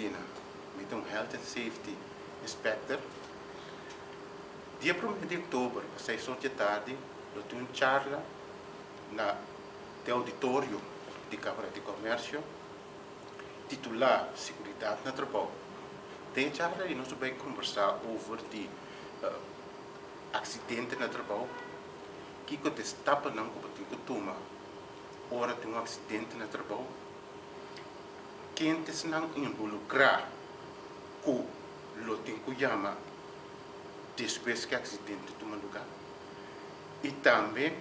Cristina, mi ta un Health and Safety Inspector. Dia promé di oktober pa seis or dje tardi lo tin un charla na den auditorio di Camara di Comercio titulá Seguridat na Trabou. Den e charla ei nos lo bai kombersá over di aksidente na trabou, kiko ta e stapanan ku bo tin ku tuma ora tin un aksidente na trabou, ken ta esnan involukrá ku lo tin ku yama despues ku e aksidente tuma lugá. I tambe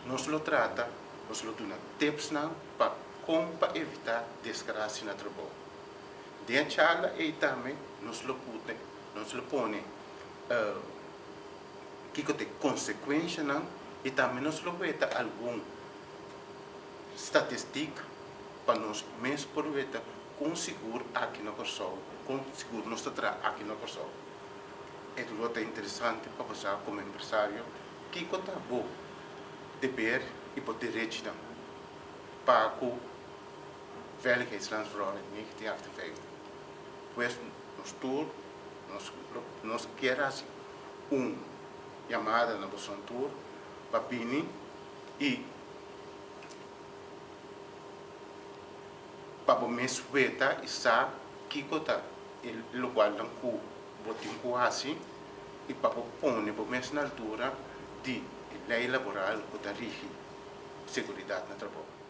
nos lo trata, nos lo duna tipsnan pa kon pa evitá desgrasia na trabou. Den e charla ei tambe nos lo pute, nos lo pone kiko ta e konsekuenshanan i tambe nos lo weta algun statistik pa nos mes por weta kon sigur aki na Kòrsou, kon sigur nos ta traha aki na Kòrsou. E lo ta interesante pa bo sa komo empresario kiko ta bo deber i bo derechinan pa ku Veiligheidslandsverordening 1958. Pues nos tur nos nos kier hasi un yamada na boso tur pa bini i pa bo mes weta i sa kiko ta e lokualnan ku bo tin ku hasi i pa bo pone bo mes na altura di e lei laboral ku ta rigi seguridat na trabou.